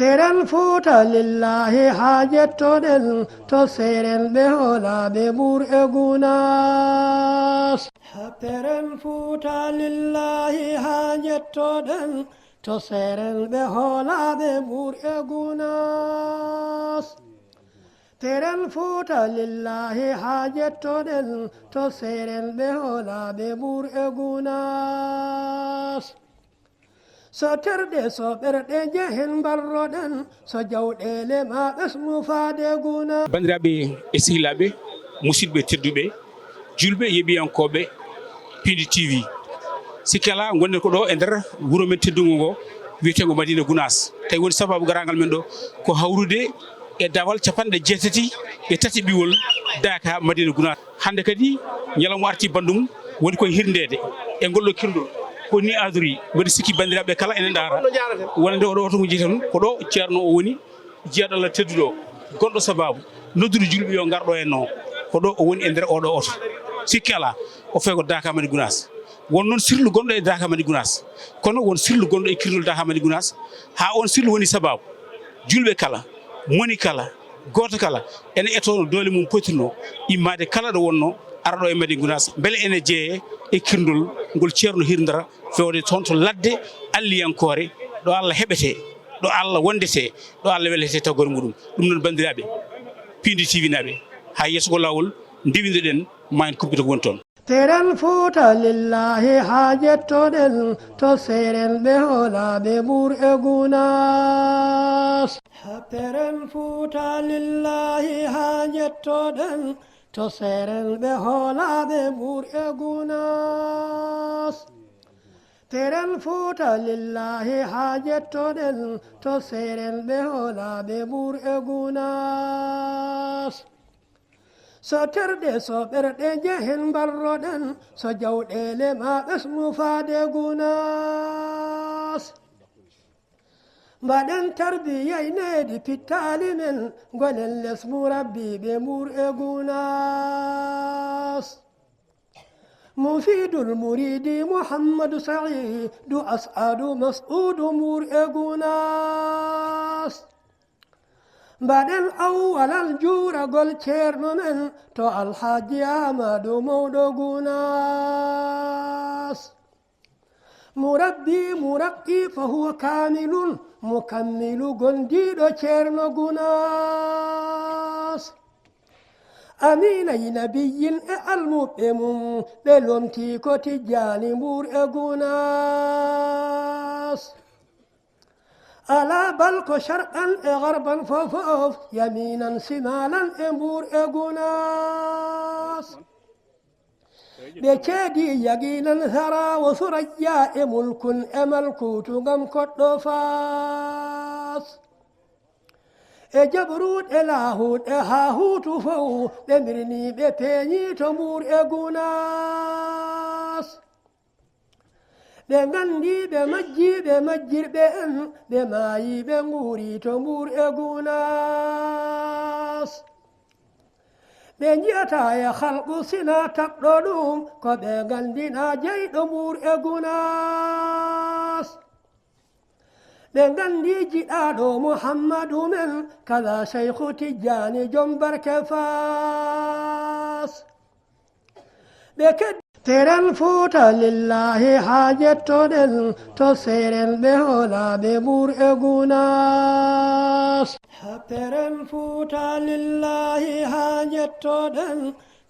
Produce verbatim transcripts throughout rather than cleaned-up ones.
Teren Fuuta lillaahi haa jettoɗen to seerenɓe hoolaaɓe Mbuur e Gunaas. Teren Fuuta lillaahi haa jettoɗen to seerenɓe hoolaaɓe Mbuur e Gunaas. Teren Fuuta lillaahi haa jettoɗen to seerenɓe hoolaaɓe Mbuur e Gunaas. So terɗe so ɓerɗe njehen mbarroɗen, so jawɗeele ma ɓesnu faade Gunaas. Banndiraaɓe e sehilaaɓe, musidɓe tedduɓe, julɓe, yeeɓiyankooɓe Pindi T V. Sikke alaa, ngonɗen ko ɗo e nder wuro men teddungo ngo, wiyeteengo Madina Gunaas. Tawi woni sababu garaangal men ɗo ko hawrude e dawal capanɗe jeetati e tati ɓiwol Daaka Madina Gunaas. Hannde kadi ñalawma arti banndum, woni koye hirndeede e ngol ɗo kirndol. Ko ni adori, mbeɗa sikki banndiraaɓe kala ene ndaara wonande oɗo oto ngo jeyten ko ɗo ceerno o woni. Jiyaaɗo Allah tedduɗo o, gonɗo sababu noddude julɓe yo ngar ɗo henno, ko ɗo o woni e nder oɗo oto. Sikke alaa, o fayi ko Daaka Madina Gunaas. Won noon sirlu gonɗo e Daaka Madina Gunaas, kono won sirlu gonɗo e kirndol Daaka Madina Gunaas, haa on sirlu woni sababu julɓe kala, moni kala, gooto kala ene etoo no doole mum potirnoo, immaade kala ɗo wonnoo, ara ɗo e Madina Gunaas, mbele ene jeeyee e kirndol ngol ceerno hirndata, fewde toon to ladde alliyankoore, ɗo Allah heɓetee, ɗo Allah wondetee, ɗo Allah weletee tagore muɗum. Ɗum noon, banndiraaɓe Pindi T V naaɓe, haa yeeso ko laawol, ndewindoɗen, ma en kumpito ko woni toon. Teren Fuuta lillaahi haa jettoɗen to seerenɓe hoolaaɓe Mbuur e Gunaas. Teren Fuuta lillaahi haa jettoɗen to seerenɓe hoolaaɓe Mbuur e Gunaas. Teren Fuuta lillaahi haa jettoɗen to seerenɓe hoolaaɓe Mbuur e Gunaas. So terɗe so ɓerɗe njehen mbarroɗen, so jawɗeele ma ɓesnu faade Gunaas. Mbaɗen tarbiya e nehdi pittaali men, ngonen les murabbiiɓe Mbuur e Gunaas. Mufiidul Muriidi Muhammadu Sa'iidu As'adu Mas'uudu Mbuur e Gunaas. Mbaɗen awwalal juuragol ceerno men to Alhaji Ahmadu Mawɗo Gunaas. Murabbi muraqqi fa huwa kaamilun mukammilu gondiiɗo ceerno Gunaas. Amiina yi nabiyyin e almuɓɓe mum, ɓe lomtii ko Tijjaani Mbuur e Gunaas. Alaa bal ko sharqan e gharban fofof, yamiinan simaalan e Mbuur e Gunaas. Ɓe ceedi yaqiinan Saraawo Surayya e mulkun e malkuutu ngam koɗɗo Faas. E jaɓruuɗe laahuuɗe haa huutu fow, ɓe mbirnii ɓe peeñii to Mbuur e Gunaas. Ɓe nganndii ɓe majjii ɓe majjirɓe en, ɓe maayii ɓe nguurii to Mbuur e Gunaas. Ɓe njiyataa e halqu sinaa tagɗo ɗum, ko ɓe nganndinaa jeyɗo Mbuur e Gunaas. Ɓe nganndii jiɗaaɗo Muhammadu men, kala Seykhu Tijjaani jom barke Faas. Ɓe ked- Teren Fuuta lillaahi haa jettoɗen to seerenɓe hoolaaɓe Mbuur e Gunaas. Teren Fuuta lillaahi haa jettoɗen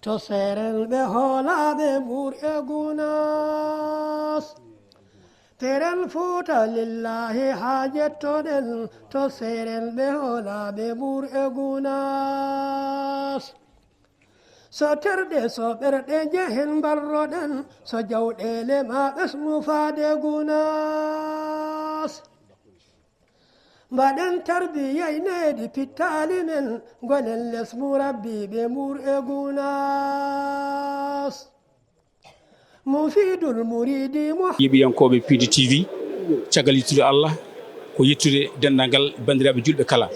to seerenɓe hoolaaɓe Mbuur e Gunaas. Teren Fuuta lillaahi haa jettoɗen to seerenɓe hoolaaɓe Mbuur e Gunaas. So terɗe so ɓerɗe njehen mbarroɗen, so jawɗeele ma ɓesnu faade Gunaas. Mbaɗen tarbiya e nehdi pittaali men, ngonen les murabbiiɓe Mbuur e Gunaas. Mufiidul Muriidi Muh- Yeeɓiyankooɓe Pindi T V, caggal yettude Allah, ko yettude denndaangal banndiraaɓe juulɓe kala.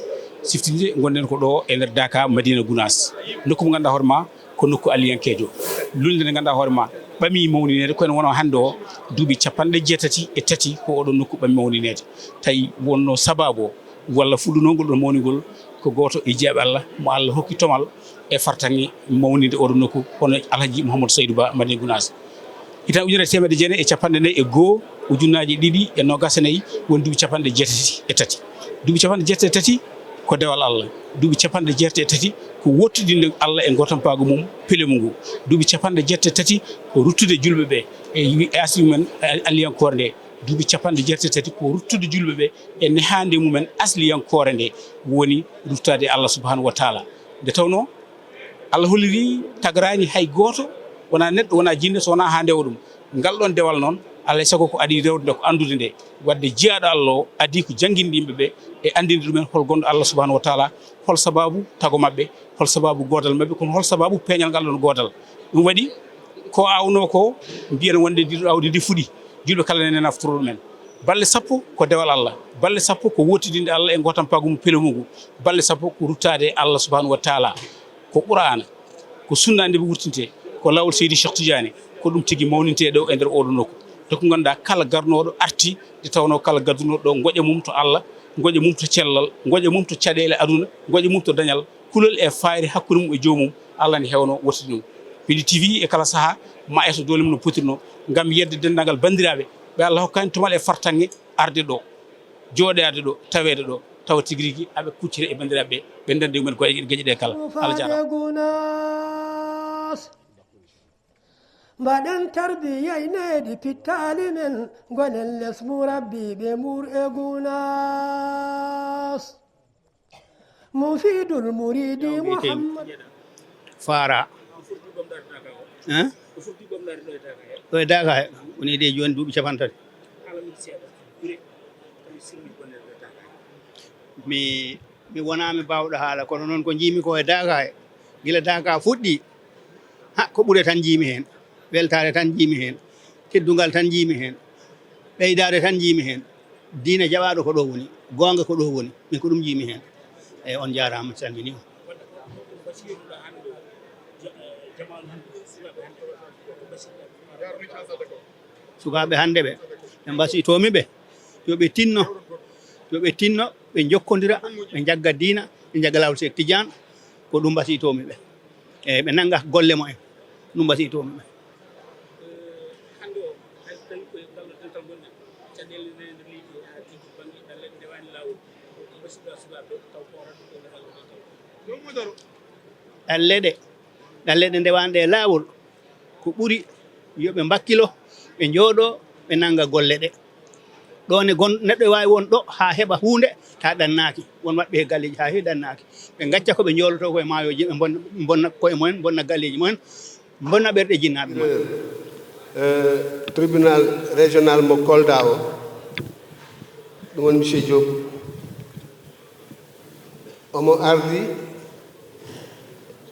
Siftinde ngonɗen ko ɗo e nder Daaka Madina Gunaas. Nokku mo ngannduɗaa hoore ma ko nokku alliyankeejo. Luulnde nde ngannduɗaa hoore ma ɓamii mawnineede, ko ene wona hannde o duuɓi capanɗe jeetati e tati ko oɗo nokku ɓami mawnineede. Tawi wonno sabaabu o Walla fuɗɗunoo ngol ɗon mawningol ko gooto e jiyaaɓe Allah mo Allah hokki tomal e fartaŋŋe mawninde oɗo nokku, hono Alhaji Mouhamadou Saydou Ba Madina Gounass. Hitaande ujunere e teemedde jeenayi e capanɗe nayi e goo, ujunnaaji ɗiɗi e noogaas e nayi, woni duuɓi capanɗe jeetati e tati. Duuɓi capanɗe jeetati e tati ko dewal Allah. Duuɓi capanɗe jeetati e tati ko wottidinde Allah e gootampaagu mum pelemu ngu. Duuɓi capanɗe jeetati e tati ko ruttude julɓe ɓe e wi-, e asli mumen, e alliyankoore nde. Duuɓi capanɗe jeetati e tati ko ruttude julɓe ɓe e nehaande mumen asliyankoore nde, woni ruttaade e Allah subhanahu wa taala. Nde tawnoo Allah holliri, tagarani hay gooto, wonaa neɗɗo, wonaa jinne, so wonaa haa ndewa ɗum. Ngal ɗoon dewal noon, alaa e sago ko adii rewde nde ko anndude nde. Waɗde jiyaaɗo Allah o adii ko jannginde yimɓe ɓe e anndinde ɗumen hol gonɗo Allah subhanahu wa taala, hol sabaabu tago maɓɓe, hol sabaabu goodal maɓɓe, kono hol sabaabu peeñal ngal ɗoon goodal. Ɗum waɗi ko awnoo ko mbiyen wonde ndi ɗo awdi ndi fuɗi, julɓe kala nene naftoro ɗumen. Balɗe sappo ko dewal Allah, balɗe sappo ko wottidinde Allah e gootampaagu mum pelemu ngu, balɗe sappo ko ruttaade e Allah subhanahu wa taala. Ko Qur'aana, ko sunna nde ɓe wurtintee, ko laawol Seydi Cheikh Tidiane, ko ɗum tigi mawnintee ɗo e nder oɗo nokku. To ko ngannduɗaa kala garnooɗo arti, nde tawnoo kala gaddunoɗo ɗo ngoƴa mum to Allah, ngoƴa mum to cellal, ngoƴa mum to caɗeele aduna, ngoƴa mum to dañal, kulol e faayre hakkunde mum e joomum, Allah ne heewno wottide ɗum. Pindi T V e kala sahaa ma eto doole mum no potirnoo, ngam yedde denndaangal banndiraaɓe ɓe Allah hokkani tomal e fartaŋŋe arde ɗo, jooɗaade ɗo, taweede ɗo, tawa tigi rigi aɓe kuccita e banndiraaɓe ɓe, ɓe ndenndi mumen goƴe, geƴe ɗe kala. Allah jaaraama. Gunaas. Mbaɗen tarbiya e nehdi pittaali men, gonen les murabbiiɓe Mbuur e Gunaas. Mufidul muridi Muhammad. Faara. Hein? Ɗo e Daaka he, woni de jooni duuɓi capanɗe tati. Mi, mi wonaa mi baawɗo haala, kono noon ko njiimi ko e Daaka he, gila Daaka fuɗɗi, ha, ko ɓure tan njiimi heen, weltaare tan njiimi heen, teddungal tan njiimi heen, ɓeydaare tan njiimi heen. Diine jaɓaaɗo ko ɗo woni, goonga ko ɗo woni, min ko ɗum njiimi heen. Eeyi, on njaaraama, mi salminii on. Sukaaɓe hannde ɓe, ɓe mbasiytoomi ɓe, yo ɓe tinno, yo ɓe tinno, ɓe njokkondira, ɓe njagga diina, ɓe njagga laawol Seek Tijaan, ko ɗum mbasiytoomi ɓe. Eeyi, ɓe nannga golle mumen, ɗum mbasiytoomi ɓe. Ɗalle ɗe, ɗalle ɗe ndewaani ɗe e laawol, ko ɓuri yo ɓe mbakkilo, ɓe njooɗo, ɓe nannga golle ɗe. Ɗo ne gon-, neɗɗo e waawi won ɗo haa heɓa huunde, taa ɗannaaki. Won waɗɓe he galleeji haa heewi ɗannaaki. Ɓe ngacca ko ɓe njoolotoo ko e maayooji, ɓe mbonna, mbonna koye mumen, mbonna galleeji mumen, mbonna ɓerɗe jinnaaɓe mumen. Euh, tribunal régional mo Kolda o, ɗum woni monsieur Diop. Omo ardi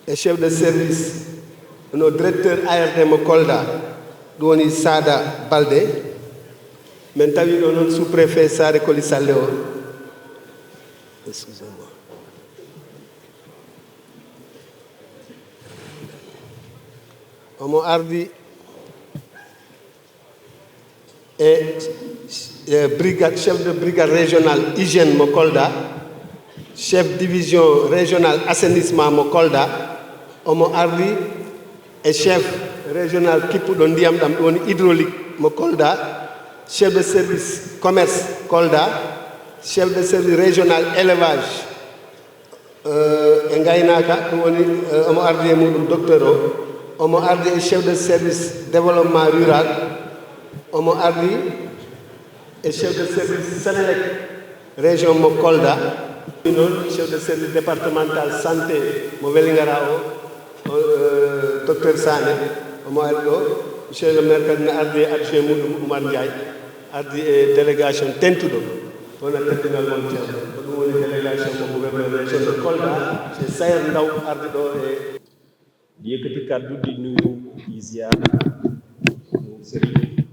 e chef de service, no directeur A R D mo Kolda, ɗum woni Sada Balde. Min tawi ɗo noon sous-préfet Sare Koli Salle o. Excusez-moi. Omo ardi e, e brigade, chef de brigade régional hygiène mo Kolda, chef division régional assainissement mo Kolda, omo ardi e chef régional kippuɗo ndiyam ɗam, ɗum woni hydraulique mo Kolda, chef de service commerce Kolda, chef de service régional élevage, euh, e ngaynaaka, ɗum woni, euh, omo ardi e muɗum docteur o, omo ardi e chef de service développement rural, omo ardi e chef de service Senelec région mo Kolda. Ɗum noon chef de service départemental santé mo Vélingara o, o, euh, docteur Sané, omo ari ɗo. Monsieur le maire kadi ne ardi e adjoint muɗum Oumar Ndiaye, ardi e délégation tentuɗo. Wona teddingal mon ceerno. Ko ɗum woni délégation mo gouverneur région de Kolda, c'est Sayer Ndaw ardi ɗo e. Di yëkkati kàddu di nuyu di ziar mu sëriñ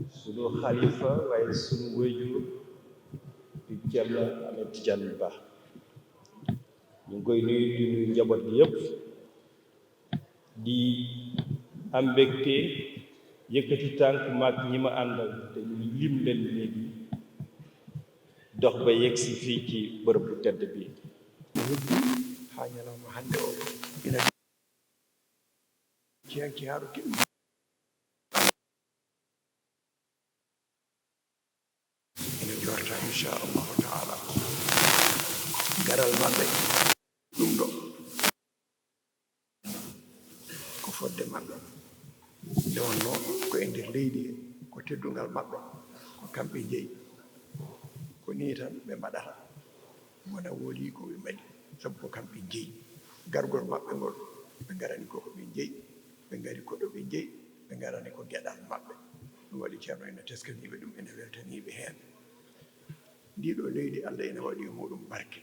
sunu xalifa waaye sunu wéyjur di Thierno Ahmed Tidiane Ba. Ñu ngi koy nuyu di nuyu njaboot gi yépp, di am mbégte yëkkati tànk maag ñi ma àndal te ñu lim leen léegi. Dox ba yegsi fii ci bërëb bu tedd bi. Haa ñalawma hannde o, ina kiyan kiyaaɗo kiɗum. Ina jorta, inchallahu taala, garal maɓɓe ɗum ɗo ko fodde maɓɓe. Nde wonno ko e nder leydi he, ko teddungal maɓɓe, ko kamɓe jeyi. Ko nii tan ɓe mbaɗata. Wona woli ko ɓe mbaɗi, sabu ko kamɓe jeyi. Gargol maɓɓe ngol, ɓe ngarani ko ko ɓe jeyi, ɓe ngari ko ɗo ɓe jeyi, ɓe ngarani ko geɗal maɓɓe. Ɗum waɗi Ceerno ina teskaniiɓe ɗum, ina weltaniiɓe heen. Ndiɗo leydi, Allah ina waɗi e muɗum barke,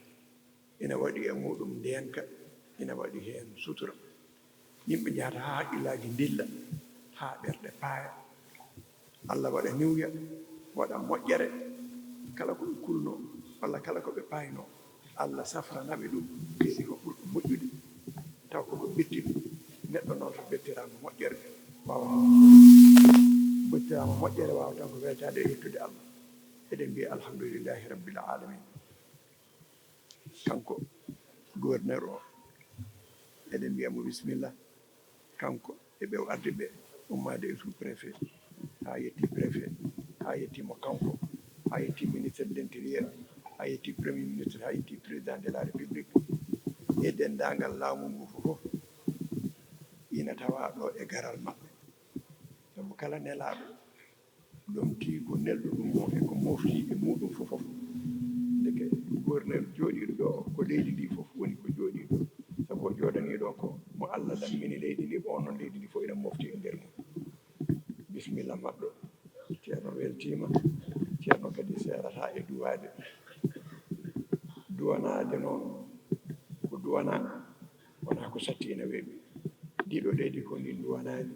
ina waɗi e muɗum ndeenka, ina waɗi heen sutura. Yimɓe njahata haa haqqillaaji ndilla, haa ɓerɗe paaya. Allah waɗa niwya, waɗa moƴƴere. Kala ko ɓe kulno, walla kala ko ɓe paayno, Allah safrana ɓe ɗum, ɓeydi ko ɓurɗo moƴƴude, taw ko ko ɓetti ɗum. Neɗɗo noon, so ɓettiraama moƴƴere, waawa, ɓettiraama moƴƴere, waawa tan ko weltaade e yettude Allah. Eɗen mbiya alhamdulillahi rabbil alamin. Kanko gouverneur o, eɗen mbiya mo bisimilla. Kanko e ɓe o ardi ɓe, ummaade e sous préfet, haa yetti préfet, haa yetti mo kanko, haa yetti ministre de l'intérieur, haa yetti premier ministre, haa yetti président de la république, e denndaangal laamu ngu fof, ina tawa ɗo e garal maɓɓe. Sabu kala nelaaɗo ɗomtii ko nelɗo ɗum o e ko mofti e muɗum fof fof. Ndeke gouverneur jooɗiiɗo ɗo, ko leydi ndi fof woni ko jooɗiiɗo. Sabu o jooɗanii ɗo ko mo Allah lammini leydi ndi, ko on noon leydi ndi fof ina mofti e nder mum. Bisimilla maɗɗo. Ceerno weltiima. Ceerno kadi seerataa e duwaade. Duwanaade noon ko duwanaa, wonaa ko satti ina weeɓi. Ndiɗo leydi ko ndi duwanaani.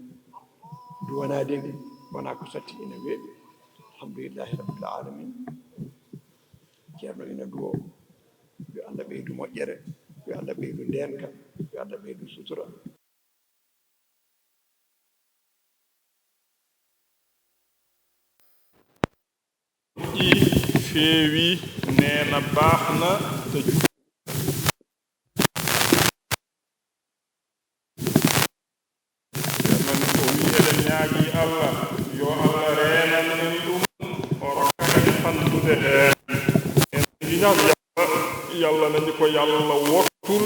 Duwanaade ndi wonaa ko satti ina weeɓi. Alhamdulillahi rabbil alamin. Ceerno ina duwo. Yo Allah ɓeydu moƴƴere, yo Allah ɓeydu ndeenka, yo Allah ɓeydu sutura. Moƴƴi, feewi, neena baaxna, to ju-, men o wi eɗen ñaagi Allah, yo Allah reenan en ɗum, o rokka en fandude heen. En ñaagi Yalla nani ko Yalla wottul,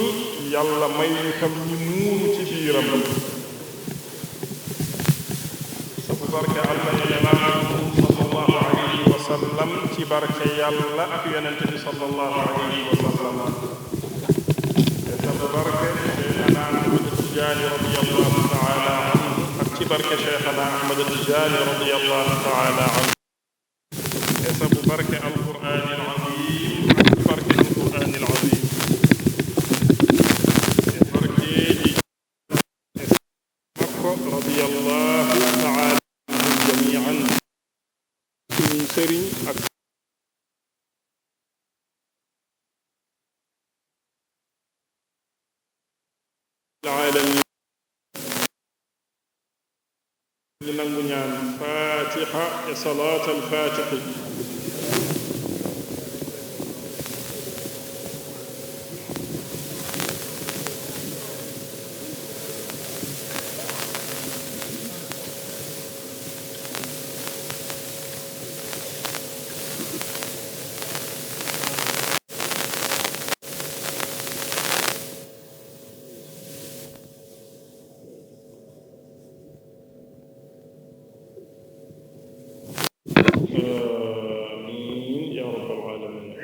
Yalla maynu kam mi nuuru ci biiram. Sabu barke Allah e Nelaaɗo mum sallallahu alayhi wa sallam, ci barke Yalla ak Yonent bi sallallahu alayhi wa sallam. E sabu barke Cheikhana Ahmad Tijaani radiyallahu ta'ala anhu, ak ci barke Cheikhana Ahmad Tijaani radiyallahu ta'ala anhu. E sabu barke Alqur'aanil Aziim, barke Alqur'aanil Aziim. E barkeeji makko radiyallahu ta'ala anhum jamii'an. Min sëriñ ak alamin. Ñu nangu ñaan Fatiha e Salaatal Fatihi. آمين يا رب العالمين.